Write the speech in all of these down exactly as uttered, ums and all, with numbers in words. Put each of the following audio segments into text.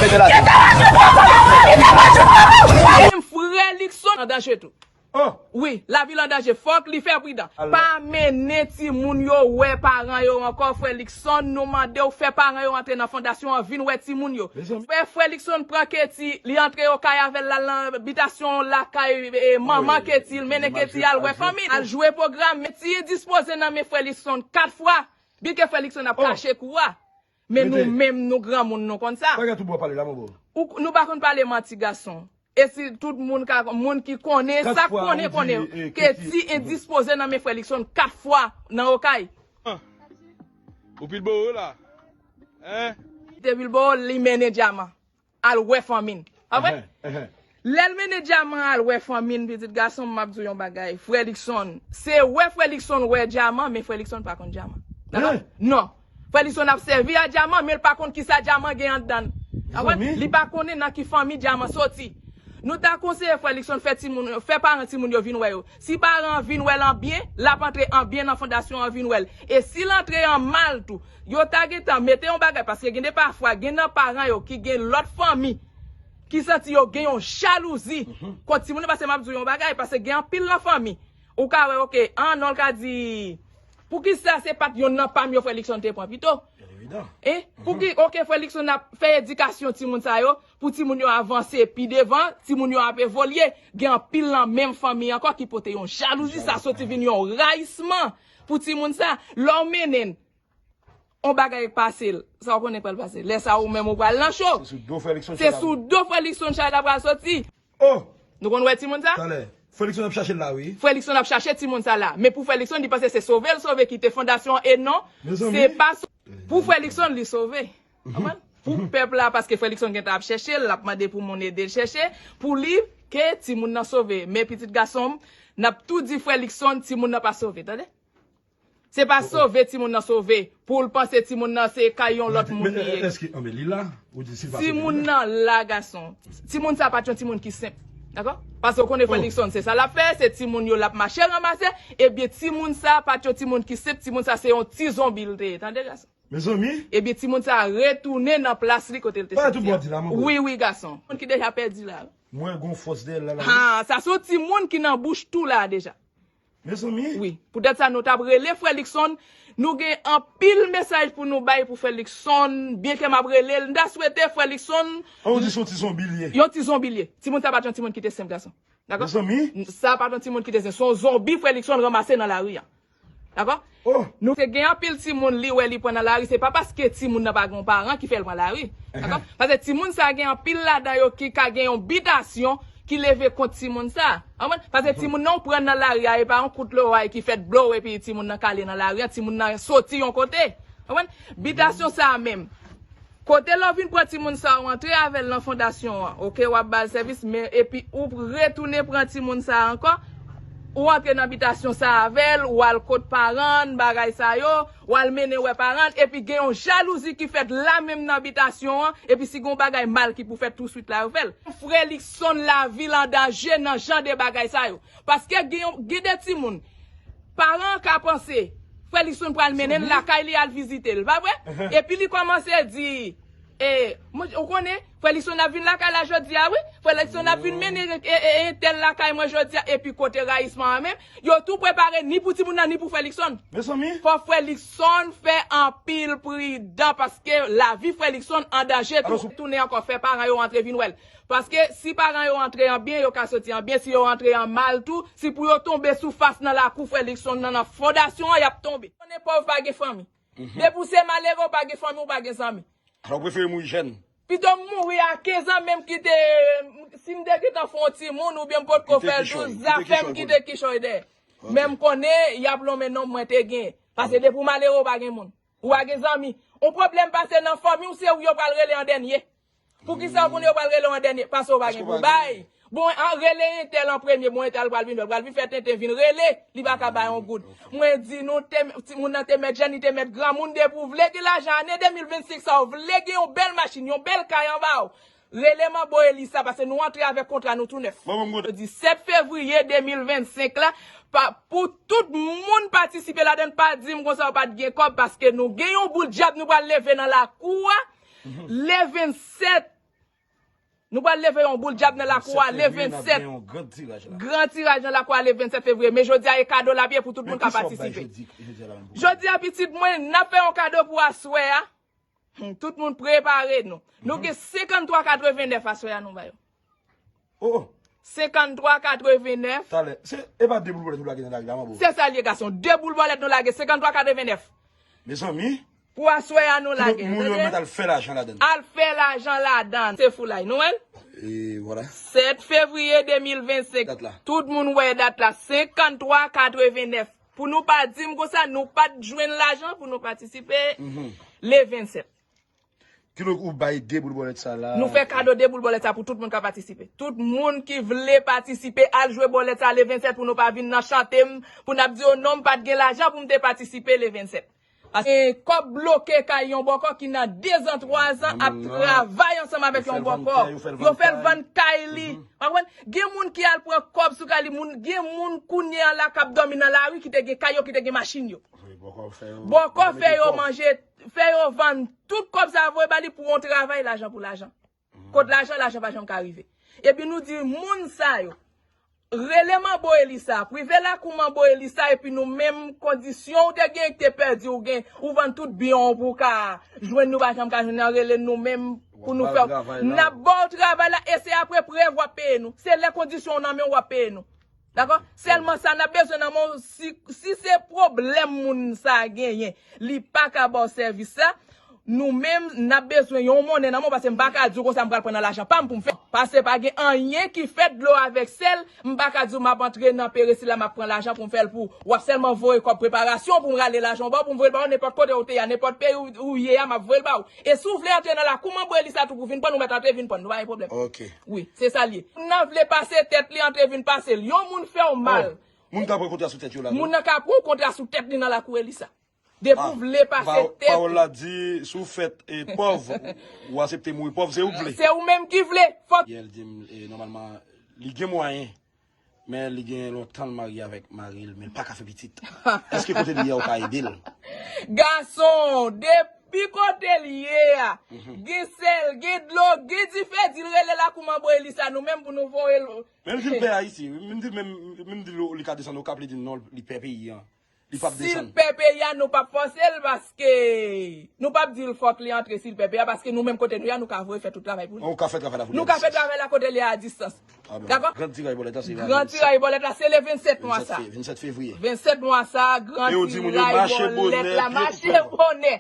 Menm frè Likson an danje tou. Wi, lavi l an danje. Fòk li fè pridan. Pa mennen timoun yo wè paran yo ankò, frè Likson. Nou mande w fè paran yo antre nan fondasyon an, vin wè timoun yo. Fè frè Likson pran Keti, li antre Okay avè l, l al nan bitasyon lakay e, manman Keti, l mennen Keti al wè fanmi, al jwe pwogram. Men ti endispoze nan men frè Likson kat fwa. Byenke frè Likson ap kache kou a. Men nou menm, nou granmoun, nou konn sa. Ou, nou pa konn pale manti, gason. E si tout moun ka, moun ki konnen, sa k konnen, konnen, Keti endispoze nan men frè Likson kat fwa nan Okay. Ou Pilbowo la. Hein? Te Pilbowo, li mennen Dyaman al wè fanmi n. Pa vre? Lè l mennen Dyaman al wè fanmi n, pitit gason m, m ap di w yon bagay. Frè Likson, se wè frè Likson wè Dyaman, men frè Likson pa konn Dyaman. Dakò? Non. Frè Likson ap sèvi a Dyaman, men l pa konn kisa Dyaman gen anndan l. Konprann? Li pa konnen nan ki fanmi Dyaman soti. Nou ta konseye frè Likson fè timoun, fè paran timoun yo vin wè yo. Si paran an vin wè l an byen, l ap antre an byen nan fondasyon an vin wè l. E si l antre an mal tou, yo ta gentan mete yon bagay, paske gen de pafwa, gen nan paran yo ki gen lòt fanmi, ki santi yo gen yon jalouzi kont timoun yo, paske m ap di w yon bagay, paske gen anpil nan fanmi, ou ka wè, oke, an, non, l ka di, poukisa se pa t yonn nan pa m yo frè Likson te pran pito? Hein? Pouki, oke, frè Likson ap fè edikasyon timoun sa yo, pou timoun yo avanse pi devan, timoun yo ap evolye, gen anpil nan menm fanmi ankò ki pote yon jalouzi, sa soti vin yon rayisman pou timoun sa. Lè w mennen l, on bagay pase l, sa w konnen pral pase. Lè sa ou menm ou pral nan cho. Se sou do frè Likson chay la pral soti. Oh! Nou konn wè timoun sa? Talè. Frè Likson ap chache l la, wi. Frè Likson ap chache timoun sa la. Men pou frè Likson, li panse se sove l sove kite fondasyon an e non, se pa so-, pou frè Likson, li sove. Konprann? Pou pèp la, paske frè Likson gentan ap chèche l, l ap mande pou moun ede l chèche, pou li, ke timoun nan sove. Men pitit gason m, n ap tou di frè Likson, timoun nan pa sove, tande? Se pa sove timoun nan sove, pou l panse timoun nan se kay yon lòt moun li ye. Èske, anben, li la? Ou di si l pa sove, li la? Timoun nan la, gason. Timoun sa pa t yon timoun ki senp. Dakò? Paske w konnen frè Likson, se sa l ap fè, se timoun yo l ap mache ranmase, ebyen timoun sa pa t yon timoun ki senp, timoun sa se yon ti zonbi l te ye, tande gason? Mezanmi. Ebyen timoun sa retounen nan plas li kote l te soti a. Wi, wi, gason. Moun ki deja pèdi la. Mwen gon fòs dèyè l la, la. Ha, sa se yon timoun ki nan bouch tou la deja. Mezanmi. Wi. Poutèt sa, nou t ap rele frè Likson. Nou gen anpil mesaj pou nou bay pou frè Likson. Byenke m ap rele l, m ta swete frè Likson. An, ou di se yon ti zonbi l ye. Yon ti zonbi l ye. Timoun sa pa t yon timoun ki te senp, gason. Dakò? Mezanmi. Sa pa t yon timoun ki te senp. Se yon zonbi frè Likson ranmase nan lari a. Dakò? Nou te gen anpil timoun li wè li pran nan lari, se pa paske timoun nan pa gen yon paran ki fè l pran lari. Dakò? Paske timoun sa gen anpil ladan yo ki ka gen yon bitasyon ki leve kont timoun sa. Konprann? Paske timoun nan ou pran nan lari a, e pa yon kout loway ki fèt blow epi timoun nan kale nan lari a, timoun nan soti yon kote. Konprann? Bitasyon sa a menm. Kote lè w vin pran timoun sa a, w antre avè l nan fondasyon an, oke, w ap ba l sèvis, men epi ou retounen pran timoun sa a ankò, ou antre nan bitasyon sa a avè l, ou al kot paran l, bagay sa yo, w al mennen wè paran l, epi gen yon jalouzi ki fèt la menm nan bitasyon an, epi si gen yon bagay mal ki pou fèt touswit la, yo fè l. Frè Likson, lavi l an danje nan jan de bagay sa yo. Paske gen yon, gen de timoun, paran an ka panse, frè Likson pral mennen l lakay li al vizite l, pa vre? Epi li kòmanse di, e, mwen, ou konnen, frè Likson ap vin lakay la jodi a, wi. Frè Likson ap vin mennen e, e, e, entèl lakay mwen jodi a, epi kote rayisman an menm, yo tou prepare ni pou timoun nan, ni pou frè Likson. Mezanmi. Fò frè Likson fè anpil pridan, paske lavi frè Likson an danje tou. Tounen ankò, fè paran yo antre vin wè l. Paske si paran yo antre an byen, yo ka soti an byen. Si yo antre an mal tou, si pou yo tonbe sou fas nan lakou frè Likson nan, nan fondasyon an, y ap tonbe. Konnen pòv pa gen fanmi. Depi w se malere, w pa gen fanmi, w pa gen zanmi. Alò, ou prefere mouri jèn? Pito m mouri a kenz an, menm kite, si m te gentan fè yon timoun, oubyen m potko fè l douz, zafè m kite kichòy dèyè. Men m konnen, y ap lonmen non mwen te gen. Paske depi w malere, w pa gen moun. Ou pa gen zanmi. Yon pwoblèm pase nan fanmi w, se ou yo pral rele an dènye. Poukisa w konnen yo pral rele w an dènye? Paske w pa gen pou bay. Bon, an rele entèl an premye, bon, entèl pral vin fè, pral vin fè tenten vin rele, li pa ka bay yon goud. Mwen di nou, te, timoun nan te mèt jèn, li te mèt granmoun, depi w vle gen lajan, ane de mil vennsenk sa, w vle gen yon bèl machin, yon bèl kay anba w. Rele m anba w, Elisa, paske nou antre avèk kontra nou tou nèf. Disèt fevriye de mil vennsenk la, pa, pou tout moun patisipe ladan, pa di m konsa w pa t gen kòb, paske nou gen yon boul djab nou pral leve nan lakou a. Le vennsèt Nou pral leve yon boul dyab nan lakou a le vennsèt. Gran tiraj nan lakou a le vennsèt fevriye. Men jodi a e kado l ap ye pou tout moun ka patisipe. Jodi a, pitit mwen, n ap fè yon kado pou aswè a. Hmm, tout moun prepare nou. Nou gen senkanntwa katrevenèf aswè a nou ba yo. Oh, oh. Senkanntwa katrevenèf. Talè. Se, e pa de boul bòlèt nou lage nan lari la, manbo. Se sa l ye, gason. De boul bòlèt nou lage, senkanntwa katrevenèf. Mezanmi. Pou aswè a nou lage. Moun yo mèt al fè lajan ladan. Al fè lajan ladan. Se foulay. Nou wè l? E vwala. Sèt fevriye de mil vennsenk. Dat la. Tout moun wè dat la. Senkanntwa katrevenèf. Pou nou pa di m konsa, nou pa t jwenn lajan pou nou patisipe le vennsèt. Ki donk ou bay de boul bòlèt sa la. Nou fè kado de boul bòlèt sa pou tout moun ka patisipe. Tout moun ki vle patisipe, al jwe bòlèt sa le vennsèt pou nou pa vin nan chante m, pou n ap di yo non, m pa t gen lajan pou m te patisipe le vennsèt. Paske kòb bloke kay yon bòkò ki nan de zan, twa zan ap travay ansanm avèk yon bòkò. Yo fè l vann kay li. Ou konprann? Gen moun ki al pran kòb sou kay li, moun, gen moun kounye a la k ap dòmi nan lari ki te gen kay yo, ki te gen machin yo. Bòkò fè yo manje, fè yo vann tout kòb sa yo voye ba li pou yon travay, lajan pou lajan. Kot lajan, lajan pa janm ka rive. Epi nou di moun sa yo, rele manbo Elisa, rive lakou manbo Elisa, epi nou menm kondisyon ou te gen ki te pèdi, ou gen, ou vann tout byen w pou w ka jwenn, nou pa janm ka jwenn nan, rele nou menm pou nou fè. N ap ba w travay la, e se apre prèv w ap peye nou. Se lè kondisyon w nan men w, w ap peye nou. Dakò? Sèlman sa n ap bezwen nan men w, si, si se pwoblèm moun sa genyen, li pa ka ba w sèvis la, nou menm, n ap bezwen yon monnen nan men w, paske m pa ka di w konsa m pral pran nan lajan pa m pou m fè. Paske pa gen anyen ki fèt dlo avèk sèl, m pa ka di w m ap antre nan peresila, m ap pran lajan pou m fè l pou w. W ap sèlman voye kòb preparasyon pou m rale lajan w ba w, pou m voye l ba w nenpòt kote w te ye a, nenpòt peyi w, ou ye a, m ap voye l ba w. E si w vle antre nan lakou manbo Elisa tou pou vin pran, ou mèt antre vin pran, nou pa gen pwoblèm. Ok. Wi, se sa l ye. Moun nan vle pase tèt li, antre vin pase l. Yon moun fè w mal. Oh, moun ka pran kontra sou tèt yo la tou. Moun nan ka pran kontra sou tèt li nan lakou Elisa. Depi w vle pase tèt li. Pawòl la di, si w fèt e pòv, ou aksepte mouri pòv, se ou k vle. Se ou menm ki vle. Fòk. Yè l di m, e, nòmalman, li gen mwayen. Men li gen lontan l marye avèk mari l, men l pa ka fè pitit. Èske kote l ye a, ou ka ede l? Gason, depi kote l ye a, gen sèl, gen dlo, gen dife, di l rele lakou manbo Elisa, nou menm pou nou voye l. Men l di l pè Ayiti, wi. M di l menm, m di l li ka desann Okap, li di non, li pè peyi an. Li p ap desann. Si l pè peyi a, nou p ap fòse l, paske nou p ap di l fòk li antre si l pè peyi a, paske nou menm kote nou ye a, nou ka voye fè tout travay pou li. Ou ka fè travay la pou li a distans. Nou ka fè travay la kote l ye a, a distans. Dakò? Gran tiraj bòlèt la, se le vennsèt. Gran tiraj bòlèt la, se le vennsèt mwa sa. Vennsèt fevriye. Vennsèt mwa sa, gran tiraj bòlèt la, mache bonè.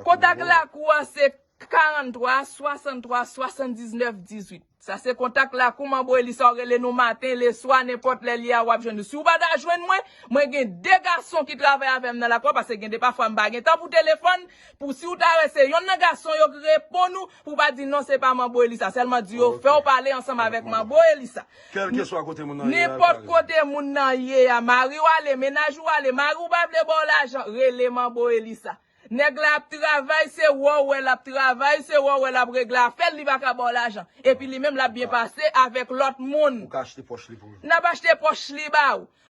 Kontak lakou a, se karanntwa, swasanntwa, swasanndiznèf, dizuit. Sa se kontak lakou manbo Elisa, w rele nou maten, leswa, nenpòt lè l ye a, w ap jwenn nou. Si w pa ta jwenn mwen, mwen gen de gason ki travay avè m nan lakou a, paske gen de pafwa m pa gen tan pou telefòn, pou si w ta wè se yonn nan gason yo ki reponn ou, pou w pa di non, se pa manbo Elisa, sèlman di yo fè w pale ansanm avèk manbo Elisa. Kèlkeswa kote moun nan ye a, nenpòt kote moun nan ye a, mari w ale, mennaj ou ale, mari w pa vle ba w lajan, rele manbo Elisa. Nèg la ap travay, se wè w wè l ap travay, se wè w wè l ap regle afè l, li pa ka ba w lajan. Epi li menm l ap byen pase avèk lòt moun. Ou ka achte pòch li pou li. N ap achte pòch li ba w.